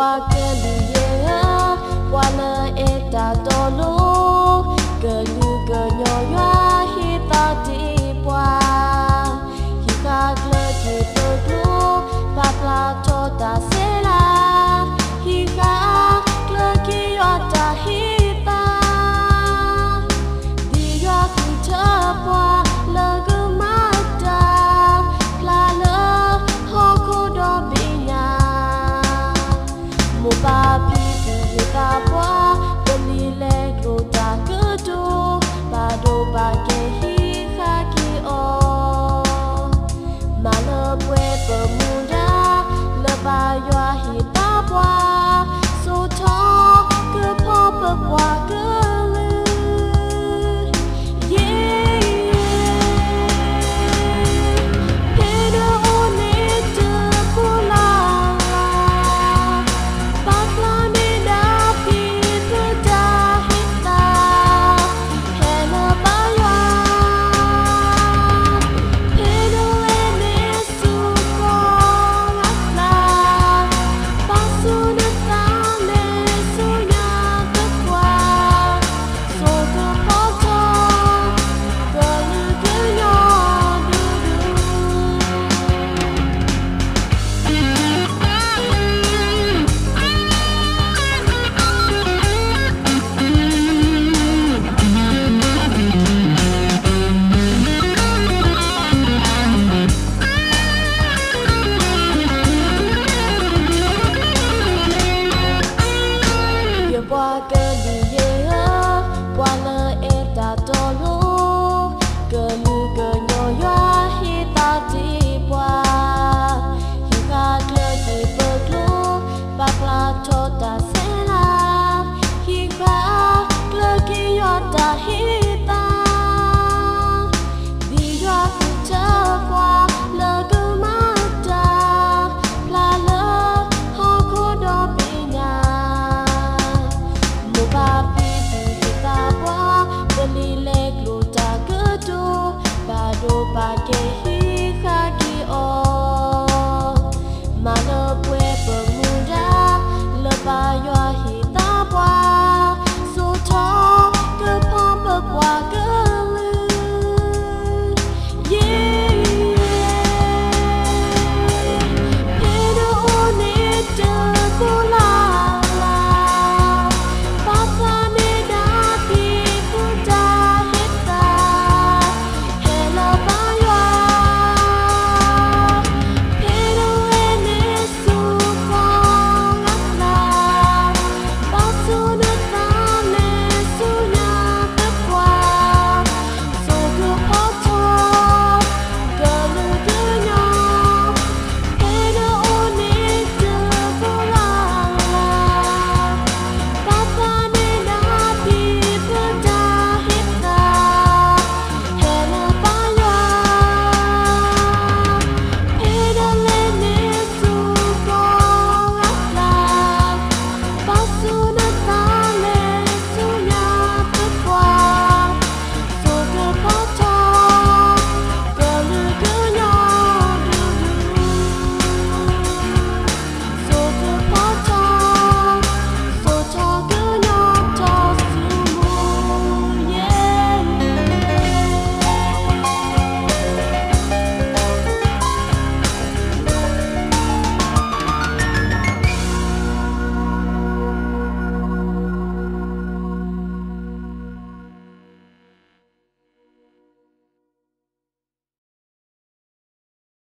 ပှၤကလုာ်ယဲၢ်ဧၢ, ပှၤလၢအဲၣ်တၢ်တီလိၤ, ကလုာ်ကညီယွၤဟ့ၣ်သးတ့ၢ်ပှၤ, ဟံးဃာ်ကျၢၢ်က့ၤပကျိ, ပာ်ဖျါထီၣ်တၢ်ဆဲးလၤ, ဟံးဃာ်ကျၢၢ်က့ၤယွၤတၢ်ဟ့ၣ်သး ဒ်ယွၤဃုထၢပှၤလၢကမၤတၢ်, ဖျါလၢဟီၣ်ခိၣ်ဒီဘ့ၣ်ညါ, မိၢ်ပၢ်ဖံဖုဟ့ၣ်သးပှၤ, ပလံာ်လဲၤကျိၤတၢ်ကတိၤ, ဘၣ်ဒိဘၣ်ကဲဟံးဃာ်က့ၤအီၤ, မၤလၢပှဲၤပမူဒါ, လၢဘၣ်ယွၤဟ့ၣ်သးပှၤ, စိာ်ထီၣ်ကဖီပပှၤကလုာ် ယဲၢ်, ဖဲနအိၣ်န့ၣ်တပူၤလၢ်လၢ်, ပာ်ဖျါန့ၢ်ဒၣ်ပှၤလၢတၢ်ဟ့ၣ်သး, ဖဲလၢဘၣ်ယွၤ, ဖဲနလဲၤန့ၣ်ဆူကီၢ်ရၤဖျါ, ပာ်ဆူၣ်နသးန့ၣ်ဆူညါသပှၢ် စိာ်ကဖီထီၣ် ကလုာ်ကညီဒူဒူ. ယပှၤကလုာ်ယဲၢ်ဧၢ, ပှၤလၢအဲၣ်တၢ်တီလိၤ, ကလုာ်ကညီယွၤဟ့ၣ်သးတ့ၢ်ပှၤ, ဟံးဃာ်ကျၢၢ်က့ၤပကျိ, ပာ်ဖျါထီၣ်တၢ်ဆဲးလၤ, ဟံးဃာ်ကျၢၢ်က့ၤယွၤတၢ်ဟ့ၣ်သး ဒ်ယွၤဃုထၢပှၤလၢကမၤတၢ်, ဖျါလၢဟီၣ်ခိၣ်ဒီဘ့ၣ်ညါ, မိၢ်ပၢ်ဖံဖုဟ့ၣ်သးပှၤ, ပလံာ်လဲၤကျိၤတၢ်ကတိၤ, ဘၣ်ဒိဘၣ်ကဲဟံး